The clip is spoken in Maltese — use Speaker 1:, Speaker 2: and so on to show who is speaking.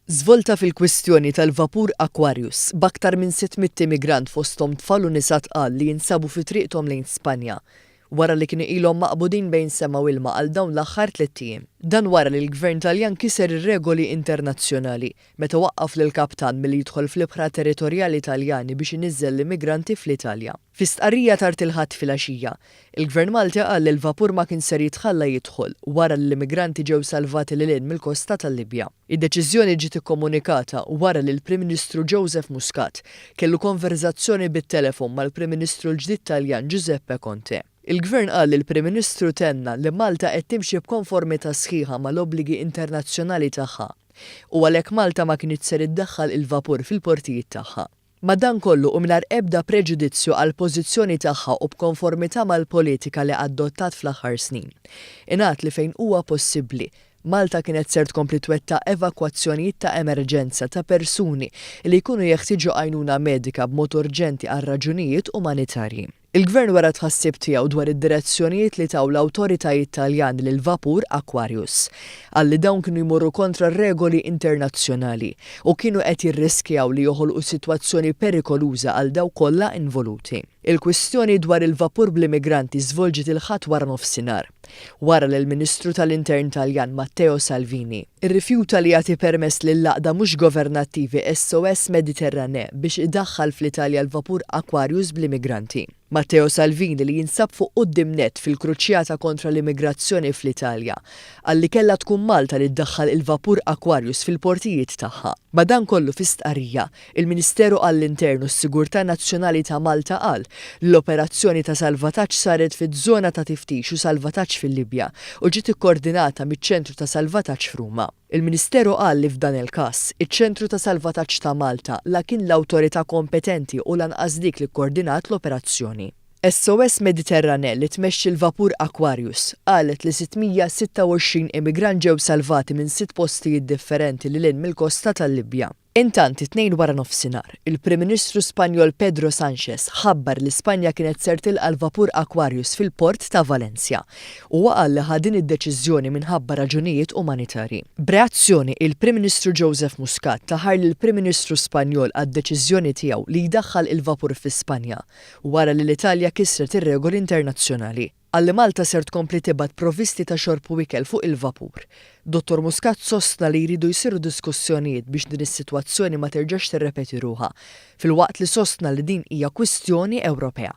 Speaker 1: Żvolta fil-kwistjoni tal-vapur Aquarius, b'aktar minn 600 immigrant fosthom tfal u nisa tqal li jinsabu fi triqthom lejn Spanja, wara li kienu ilhom maqbudin bejn sema u ilma għal dawn l-aħħar tlett ijiem. Dan wara li l-Gvern Taljan kiser ir-regoli internazzjonali meta waqqaf lill-kaptan milli jidħol fl-ibħra territorjali Taljani biex iniżżel l-immigranti fl-Italja. Fi stqarrija tard il-Ħadd filgħaxija, il-Gvern Malti qal li l-vapur ma kien ser jitħalla jidħol wara li l-immigranti ġew salvati lil hinn mill-kosta tal-Libja. Id-deċiżjoni ġiet ikkomunikata wara li l-Prim Ministru Joseph Muscat kellu konverżazzjoni bit-telefon mal-Prim Ministru l-ġdid Taljan Giuseppe Conte. Il-Gvern qal li l-Prim Ministru tenna li Malta qed timxi b'konformità sħiħa mal-obbligi internazzjonali tagħha u għalhekk Malta ma kinitx ser iddaħħal il-vapur fil-portijiet tagħha. Madankollu u mingħajr ebda preġudizzju għall-pożizzjoni tagħha u b'konformità mal-politika li adottat fl-aħħar snin, ingħad li fejn huwa possibbli, Malta kienet ser tkompli twettaq evakwazzjonijiet ta' emerġenza ta' persuni li jkunu jeħtieġu għajnuna medika b'mod urġenti għal raġunijiet umanitarji. Il-Gvern wera t-tħassib tiegħu dwar id-direzzjonijiet li taw l-awtoritajiet Taljani lill-vapur Aquarius. Qal li dawn kienu jmorru kontra r-regoli internazzjonali u kienu qed jirriskjaw li joħolqu sitwazzjoni perikoluża għal dawk kollha involuti. Il-kwistjoni dwar il-vapur bl-immigranti żvolġiet il-Ħadd waranofsinhar, wara li l-Ministru tal-Intern Taljan Matteo Salvini rrifjuta li jagħti permess lill-għaqda mhux governattivi SOS Mediterranee biex idaħħal fl-Italja l-vapur Aquarius bl-immigranti. Matteo Salvini li jinsab fuq quddiem nett fil-kruċjata kontra l-immigrazzjoni fl-Italja, qal li kellha tkun Malta li ddaħħal il-vapur Aquarius fil-portijiet tagħha. Madankollu fi stqarrija, Il-Ministeru għall-Intern u s-Sigurtà Nazzjonali ta' Malta qal li l-operazzjoni ta' salvataġġ saret fiż-żona ta' tiftix u salvataġġ fil-Libja u ġiet ikkordinata miċ-ċentru ta' salvataġġ f'Ruma. Il-Ministeru qal li f'dan il-każ, iċ-ċentru ta' salvataġġ ta' Malta la kien l-awtorità kompetenti u lanqas dik li kkordinat l-operazzjoni. SOS Mediterranee li tmexxi l-vapur Aquarius qalet li 626 immigrant ġew salvati minn sitt postijiet differenti lil hinn mill-kosta tal-Libja. Intant, it-Tnejn waranofsinhar, il-Prim Ministru Spanjol Pedro Sanchez ħabbar li Spanja kienet ser tilqa' l-vapur Aquarius fil-port ta' Valencia. Huwa qal li ħa din id-deċiżjoni minħabba raġunijiet umanitarji. B'reazzjoni, il-Prim Ministru Joseph Muscat taħar lill-Prim Ministru Spanjol għad-deċiżjoni tiegħu li jdaħħal il-vapur fi Spanja wara li l-Italja kisret ir-regoli internazzjonali. Qal li Malta ser tkompli tibgħat provvisti ta' xorb u ikel fuq il-vapur. Dottor Muscat sostna li jridu jsiru diskussjonijiet biex din is-sitwazzjoni ma terġax tirrepeti ruħha, filwaqt li sostna li din hija kwistjoni Ewropea.